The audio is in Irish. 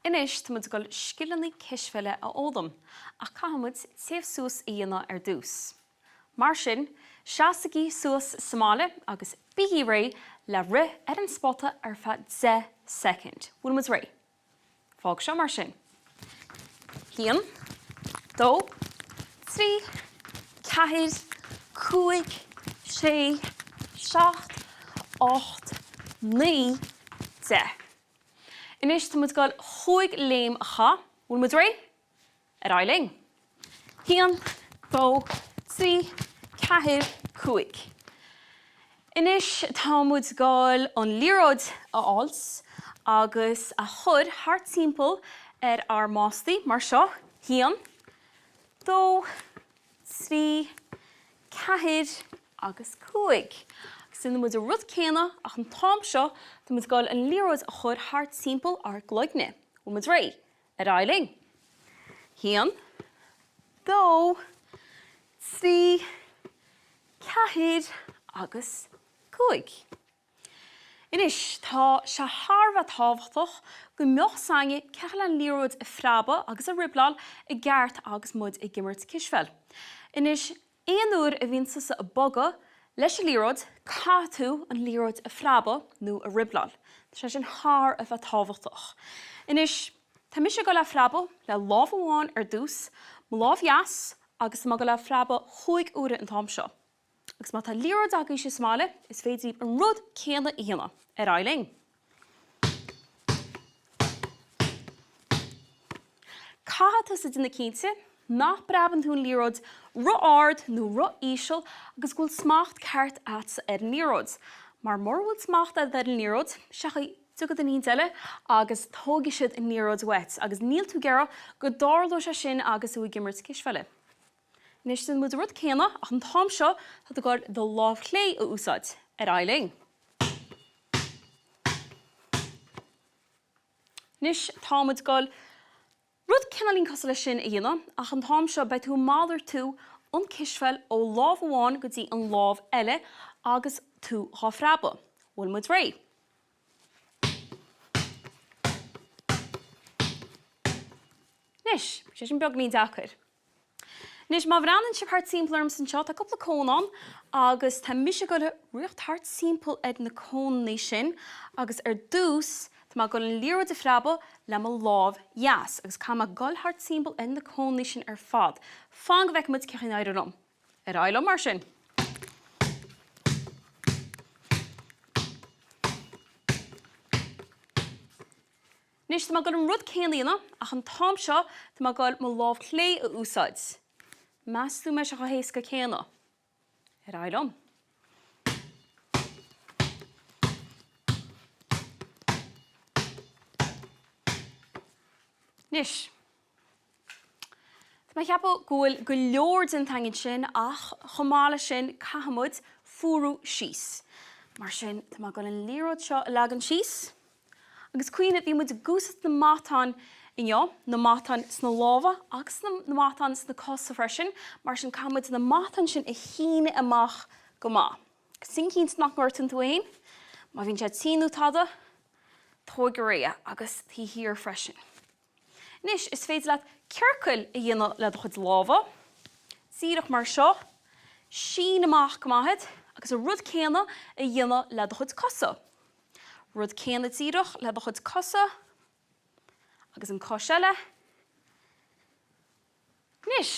Anois tá muid ag dul scileanna cispheile a fhoghlaim ach caithfidh muid téamh suas a dhéanamh ar dtús. Mar sin, seasaigí suas sa mbaile agus bígí réidh le rith ar an spota ar feadh 10 soicind. Bhfuil muid réidh? Fág seo mar sin. 1, 2, 3, 4, 5, 6, 7, 8, 9, 10. Anois tá muid ag dul chúig léim a chaitheamh. Bhfuil muid réidh? Ar aghaidh linn. 1, 2, 3, 4, 5. Anois tá muid ag dul an liathróid a fháilt agus a chur thart timpeall ar ár mbastaí mar seo. 1, 2, 3, 4 agus 5. Agus déanfaidh muid an rud céanna ach an t-am seo tá muid ag dul an liathróid a chur thart timpeall ár gcloigne. Bhfuil muid réidh? Ar aghaidh linn! 1, 2, 3, 4 agus 5. Anois, tá sé thar a bheith tábhachtach go mbeadh 's againne cén chaoi le an liathróid a phreabadh agus a dhruibleáil i gceart agus muid ag imirt cispheil. Anois, aon uair a bhíonn tusa ag bogadh leis an liathróid, caithfidh tú an liathróid a phreabadh nó a dhruibleáil. Tá sé sin thar a bheith tábhachtach. Anois, tá mise ag dul a phreabadh le lámh amháin ar dtús, mo lámh dheas, agus tá mé ag dul a phreabadh chúig uaire an t-am seo. Agus má tá liathróid agaibhse sa mbaile, is féidir libh an rud céanna a dhéanamh. Ar aghaidh linn! Caithfidh tusa déanamh cinnte nach bpreabann tú an liathróid ro-ard nó ro-íseal agus go bhfuil smacht ceart agatsa ar an liathróid. Mar mura bhfuil smacht agat ar an liathróid, seachaidh tiocfaidh duine éicint eile agus tógfaidh siad an liathróid uait agus níl tú ag iarraidh go dtarlódh sé sin agus tú ag imirt cispheile. Anois déanfaidh muid an rud céanna ach an t-am seo tá tú ag dul do lámh chlé a úsáid. Ar aghaidh linn! Anois tá muid ag dul rud cineáilín cosúil leis sin a dhéanamh ach an t-am seo beidh tú ag malartú an cispheil ó lámh amháin go dtí an lámh eile agus tú dhá phreabadh. Bhfuil muid réidh? Anois, bhí sé sin beagainín deacair. Anois, má bhreathnaíonn sibh thart timpeall ormsa anseo, tá cúpla cón ann agus tá mise ag dul a rith thart timpeall ar na cónannaí sin agus ar dtús tá mé ag dul an liathróid a phreabadh le mo lámh dheas agus caithfidh mé dul thart timpeall ar na cónannaí sin ar fad. Fan go bhfeicfidh muid cén chaoi a n-éireoidh liom. Ar aghaidh liom mar sin. Anois tá mé ag dul an rud céanna a dhéanamh ach an t-am seo tá mé ag dul mo lámh chlé a úsáid. Meas tú an mbeidh sé chomh héasca céanna? Ar aghaidh liom. Anois. Tá mé ag ceapadh go bhfuil go leor déanta againn ansin ach chomh maith leis sin caithfidh muid fuarú síos. Mar sin tá mé ag dul an liathróid seo a leagan síos agus cuimhnigh bhí muid ag úsáid na matáin inniu, na matáin sna lámha agus na matáin sna cosa freisin, mar sin caithfidh muid na matáin sin a shíneadh amach go maith. Agus déan cinnte nach ngortaíonn tú féin, má bhíonn sé tinn nó tada, tóig go réidh é agus taobh thiar freisin. Anois, is féidir leat ciorcail a dhéanamh le do chuid lámha, díreach mar seo, sín amach go maith iad agus an rud céanna a dhéanamh le do chuid cosa. Rud céanna díreach le do chuid cosa agus an cois eile. Anois!